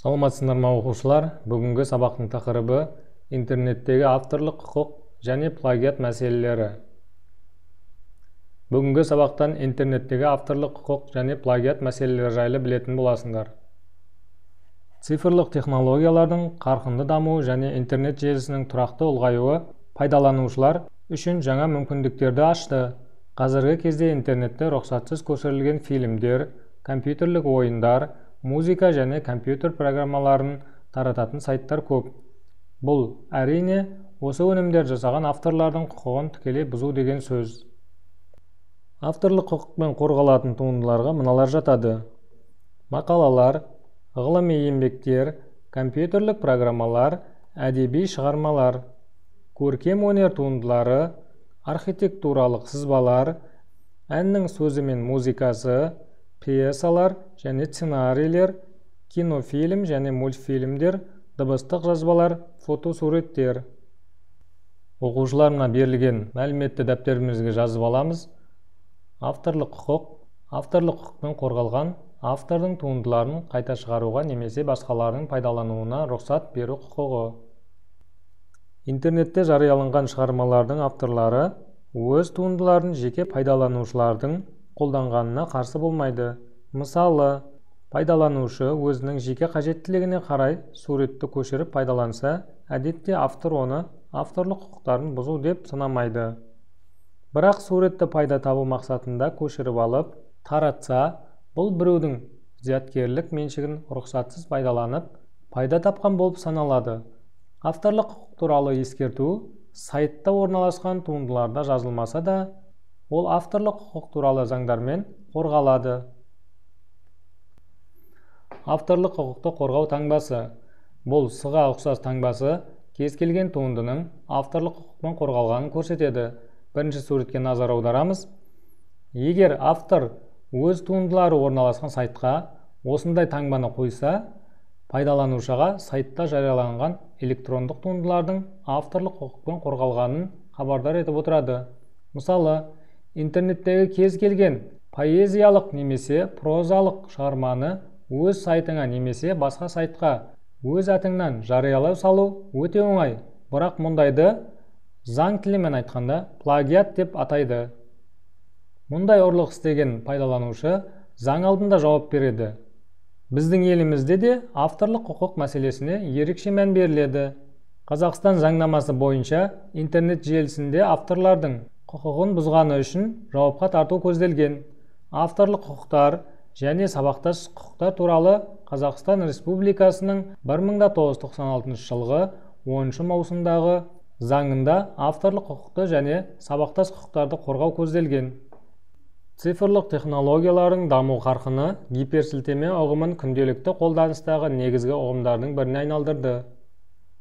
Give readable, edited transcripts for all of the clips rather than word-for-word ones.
Саламатсыздар ма, оқушылар? Бүгінгі сабақтың тақырыбы интернеттегі авторлық құқық және плагиат мәселелері. Бүгінгі сабақтан интернеттегі авторлық құқық және плагиат мәселелері жайлы білетін боласыңдар. Цифрлық технологиялардың қарқынды дамуы және интернет желісінің тұрақты ұлғаюы пайдаланушылар үшін жаңа мүмкіндіктерді ашты. Қазіргі кезде интернетте рұқсатсыз көшірілген фильмдер, компьютерлік ойындар, музыка және компьютер программаларын тарататын сайттар көп. Бұл, әрине, осы өнімдер жасаған авторлардың құқығын тікелей бұзу деген сөз. Авторлық құқықпен қорғалатын туындыларға мыналар жатады: мақалалар, ғылыми еңбектер, компьютерлік программалар, әдеби шығармалар, көркем өнер туындылары, архитектуралық сызбалар, әннің сөзі мен музыкасы, пьесалар және сценарийлер, кинофильм және мультфильмдер, дыбыстық жазбалар, фотосуреттер. Оқушылар, мына берілген мәліметті дәптерімізге жазып аламыз. Авторлық құқық авторлық құқықпен қорғалған автордың туындыларын қайта шығаруға немесе басқалардың пайдалануына рұқсат беру құқығы. Интернетте жарияланған шығармалардың авторлары өз туындыларын жеке пайдаланушылардың қолданғанына қарсы болмайды. Мысалы, пайдаланушы өзінің жеке қажеттілігіне қарай суретті көшіріп пайдаланса, әдетте автор оны авторлық құқықтарын бұзу деп санамайды. Бірақ суретті пайда табу мақсатында көшіріп алып, таратса, бұл біреудің зияткерлік меншігін рұқсатсыз пайдаланып, пайда тапқан болып саналады. Авторлық құқық туралы ескерту сайтта орналасқан туындыларда жазылмаса да, ол авторлық құқық туралы заңдармен қорғалады. Авторлық құқықты қорғау таңбасы. Бұл сыға ұқсас таңбасы кез келген туындының авторлық құқықпен қорғалғанын көрсетеді. Бірінші суретке назар аударамыз. Егер автор өз туындылары орналасқан сайтқа осындай таңбаны қойса, пайдаланушыға сайтта жарияланған электрондық туындылардың авторлық құқықпен қорғалғанын хабардар етіп отырады. Мысалы, интернеттегі кез келген поэзиялық немесе прозалық шығарманы өз сайтыңа немесе басқа сайтқа өз атыңнан жариялау салу өте оңай, бірақ мұндайды заң тілімен айтқанда плагиат деп атайды. Мұндай ұрлық істеген пайдаланушы заң алдында жауап береді. Біздің елімізде де авторлық құқық мәселесіне ерекше мән беріледі. Қазақстан заңнамасы бойынша интернет желісінде авторлардың құқығын бұзғаны үшін жауапқа тарту көзделген. Авторлық құқықтар және сабақтас құқықтар туралы Қазақстан Республикасының 1996 жылғы 10 маусымдағы заңында авторлық құқықты және сабақтас құқықтарды қорғау көзделген. Цифрлық технологиялардың даму қарқыны гиперсілтеме ұғымын күнделікті қолданыстағы негізгі ұғымдардың біріне айналдырды.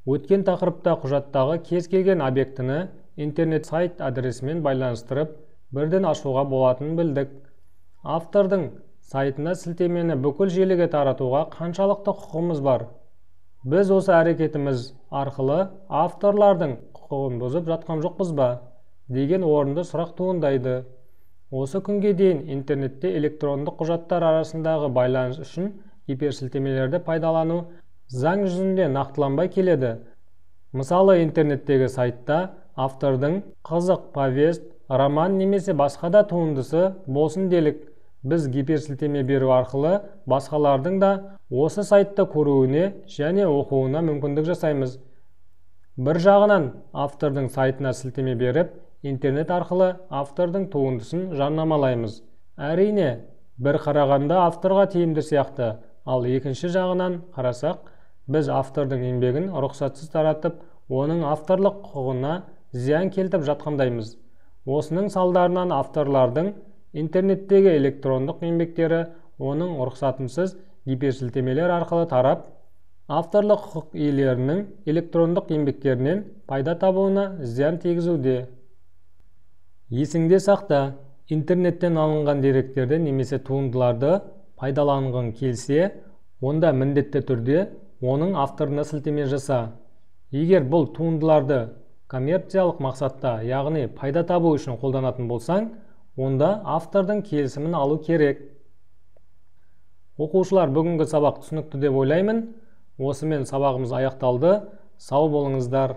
Өткен тақырыпта құжаттағы кез келген объектіні интернет сайт адресімен байланыстырып, бірден ашуға болатынын білдік. Автордың сайтына сілтемені бүкіл желіге таратуға қаншалықты құқығымыз бар? Біз осы әрекетіміз арқылы авторлардың құқығын бұзып жатқан жоқпыз ба? Деген орынды сұрақ туындайды. Осы күнге дейін интернетте электрондық құжаттар арасындағы байланыс үшін гиперсілтемелерді пайдалану заң жүзінде нақтыланбай келеді. Мысалы, интернеттегі сайтта автордың қызық повесть, роман немесе басқа да туындысы болсын делік. Біз гиперсілтеме беру арқылы басқалардың да осы сайтты көруіне және оқуына мүмкіндік жасаймыз. Бір жағынан автордың сайтына сілтеме беріп, интернет арқылы автордың туындысын жарнамалаймыз. Әрине, бір қарағанда авторға тиімді сияқты, ал екінші жағынан қарасақ, біз автордың еңбегін рұқсатсыз таратып, оның авторлық құқығына зиян келтіріп жатқандаймыз. Осының салдарынан авторлардың интернеттегі электрондық еңбектері оның рұқсатынсыз гиперсілтемелер арқылы тарап, авторлық құқық иелерінің электрондық еңбектерінен пайда табуына зиян тигізуде. Есіңде сақта, интернеттен алынған деректерді немесе туындыларды пайдаланғың келсе, онда міндетті түрде оның авторына сілтеме жаса. Егер бұл туындыларды коммерциялық мақсатта, яғни пайда табу үшін қолданатын болсаң, онда автордың келісімін алу керек. Оқушылар, бүгінгі сабақ түсінікті деп ойлаймын. Осымен сабағымыз аяқталды. Сау болыңыздар.